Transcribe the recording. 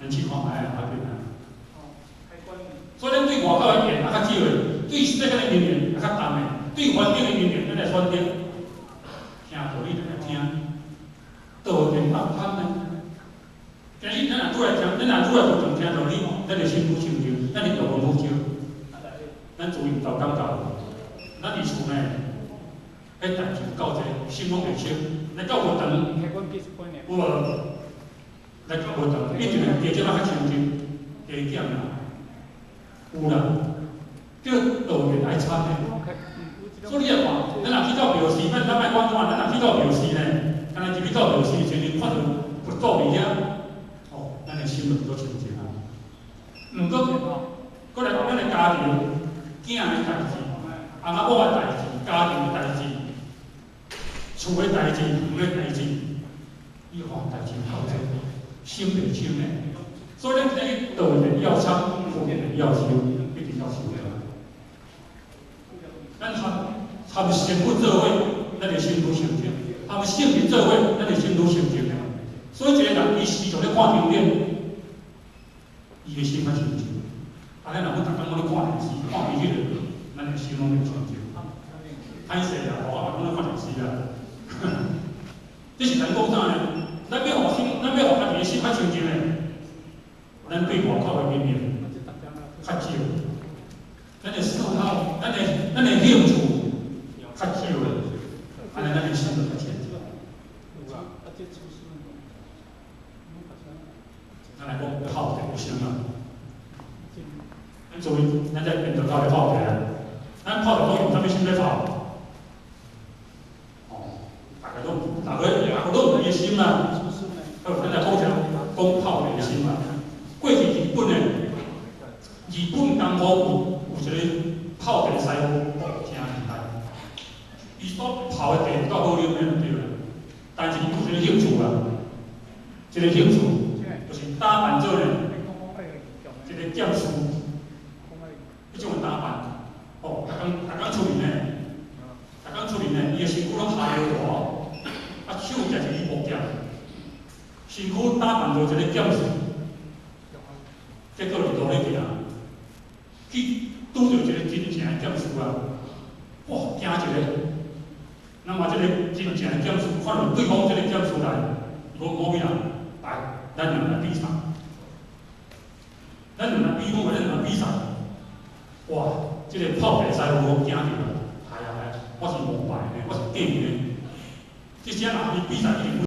咱試看覓啊，無要緊啊。所以咱對外口的緣也較少的，對世間的因緣也較淡的，對環境的因緣，咱來選擇聽道理就來聽，道言愛參呢。今日咱若愈來聽，咱若愈來注重聽道理，咱的心愈清淨，咱的業報愈少，咱自然就感覺，咱佇厝呢，彼代誌有夠濟，心攏會清。來到佛堂，有無？來到佛堂，一定會加減仔較清淨，加減啦，有啦，叫道言愛參的。所以你來看，咱若去到廟寺，咱莫講怎，咱若去到廟寺呢，敢若入去到廟寺時陣，看著佛祖佇遐，哦，咱的心就做清淨啊。毋過，閣來講咱的家庭、囝的代誌、翁仔某的代誌、家庭的代誌、厝的代誌、園的代誌，你看代誌有夠濟，心袂清的。所以咱今日道言要參，佛言要修，一定要修的。咱和神父做伙，咱的心愈清淨；和聖人做伙，咱的心愈清淨的。所以一個人伊時常咧看經典，伊的心較清淨。啊，咱若講逐工攏咧看電視、看彼彼個，咱的心攏袂清淨。歹勢啦，我嘛攏咧看電視啦。這是咱講啥呢？咱欲予心，咱欲予家己的心較清淨的，咱對外口的因緣較少，咱的嗜好，咱的興趣較少的，按呢咱的心就較清淨。咱來講泡茶先啊，咱注意，咱在邊度搞來泡茶啊？咱泡茶攏用啥物心咧泡？哦，大家攏，大家攏有伊的心啦。好，咱來講啥？講泡茶的心啊。過去日本的，日本江戶有一個泡茶師傅，哦，誠厲害。伊所泡的茶有夠好啉的，對啦。但是伊有一個興趣啊，一個興趣就是打扮做呢，一個劍士，彼種的打扮，哦，逐工逐工出面呢，逐工出面呢，伊的身軀攏下腰大，啊手舉一支木劍，身軀打扮做一個劍士，結果佇路咧行，去拄著一個真正的劍士啊，哇，驚一个！那麼這個真正的劍士看著對方這個劍士來，伊講無咩人，來，咱兩個來比賽，咱兩個比武，咱兩個比賽，哇，這個泡茶師傅驚著啦，係啊係啊，我是王牌呢，我是假的呢，這聲人伊比賽一定。